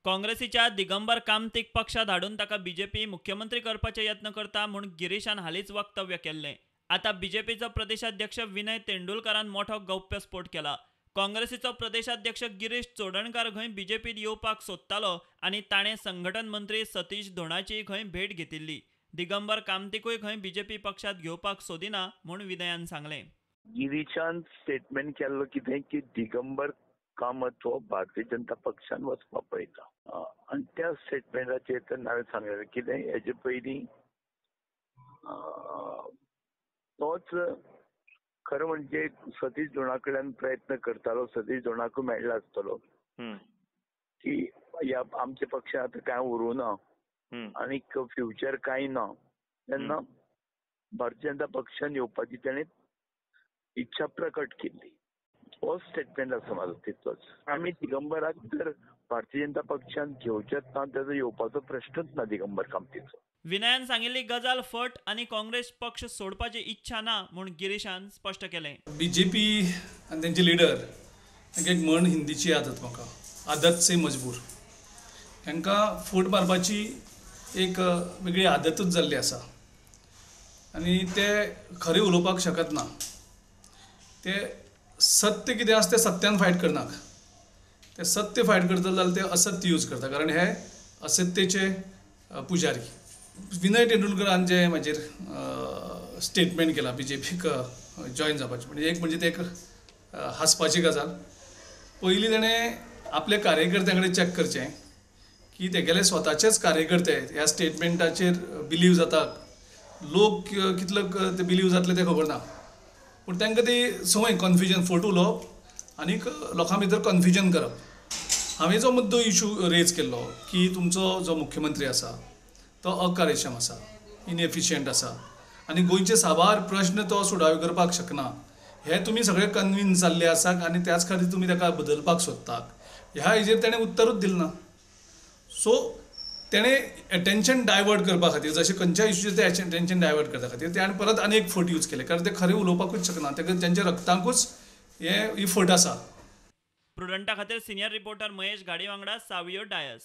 काँग्रेसीच्या दिगंबर कामतीक पक्षात हाडून ताका बीजेपी मुख्यमंत्री करपाचे यत्न करता म्हूण गिरीशान हालींच वक्तव्य केल्लें. आतां बीजेपीचो प्रदेशाध्यक्ष विनय तेंडुलकारान मोठो गौप्यस्फोट केला. काँग्रेसीचो प्रदेशाध्यक्ष गिरीश चोडणकार खंय बीजेपीत येवपाक सोदतालो आनी ताणें संघटन मंत्री सतीश धोणाची खंय भेट घेतिल्ली. दिगंबर कामतीकूय खंय बीजेपी पक्षात घेवपाक सोदिना म्हूण विनयान सांगलें. गिरीशान स्टेटमेंट केल्लो कितें की दिगंबर कामत हो भारतीय जनता पक्षान वचपाक पळयता आनी त्या स्टेटमेंटाचेर तर हांवें सांगलें कितें हेजे पयलीं तोच खरें म्हणजे सतीश धोणा कडल्यान प्रयत्न करतालो, सतीश धोणाकूय मेळ्ळा आसतलो की ह्या आमच्या पक्षांत आतां कांय उरूं ना आनीक फ्युचर कांय ना, तेन्ना भारतीय जनता पक्षान येवपाची ताणें इच्छा प्रकट केल्ली. हो स्टेटमेंट आसा म्हाजो तितलोच. आमी दिगंबराक जर भारतीय जनता पक्षान घेवचेच ना तेजो येवपाचो प्रश्नच ना दिगंबर कामतीचो. विनयान सांगिल्ली गजाल फट आनी काँग्रेस पक्ष सोडपाची इच्छा ना म्हूण गिरीशान स्पश्ट केलें. बीजेपी आनी तेंचे लिडर तांकां एक म्हण हिंदीची आदत म्हाका, आदत से मजबूर. तांकां फूट मारपाची एक वेगळी आदतूच जाल्ली आसा आनी ते खरें उलोवपाक शकत ना. ते सत्य कितें आसा तें सत्यान फायट करनाक, ते सत्य फायट करतले जाल्यार ते असत्य यूज करता, कारण हे असत्यचे पुजारी. विनय तेंडुलकरान जें म्हाजेर स्टेटमेंट केलां बीजेपीक जॉयन जावपाचें, म्हणजे एक म्हणजे तें एक हांसपाची गजाल. पयलीं ताणें आपल्या कार्यकर्त्यां कडेन चॅक करचें की तेगेले स्वताचेच कार्यकर्ते ह्या स्टेटमेंटाचेर बिलीव जाता, लोक कितलो ते बिलीव जातले तें खबर ना, पूण तांकां ती संवय कन्फ्युजन, फट उलोवप आनीक लोकां भितर कन्फ्युजन करप. हांवें जो मुद्दो इशू रेज केल्लो की तुमचो जो मुख्यमंत्री आसा तो अकार्यक्षम आसा, इनएफिशियंट आसा आनी गोंयचे साबार प्रश्न तो सुटावे करपाक शकना, हे तुमी सगळे कन्विन्स जाल्ले आसात आनी त्याच खातीर तुमी ताका बदलपाक सोदतात, ह्या हेजेर ताणें उत्तरूच दिलें ना. सो तेणें एटेन्शन डायवर्ट करपा खातीर, जशें खंयच्या इशूचेर ते एटेन्शन डायवर्ट करपा खातीर ते परत आनी एक फट यूज केले, कारण ते खरें उलोवपाकूच शकना, ताका तांच्या रक्तांकूच हे ही फट आसा. प्रुडंटा खातीर सिनियर रिपोर्टर महेश घाडी वांगडा सावियो डायस.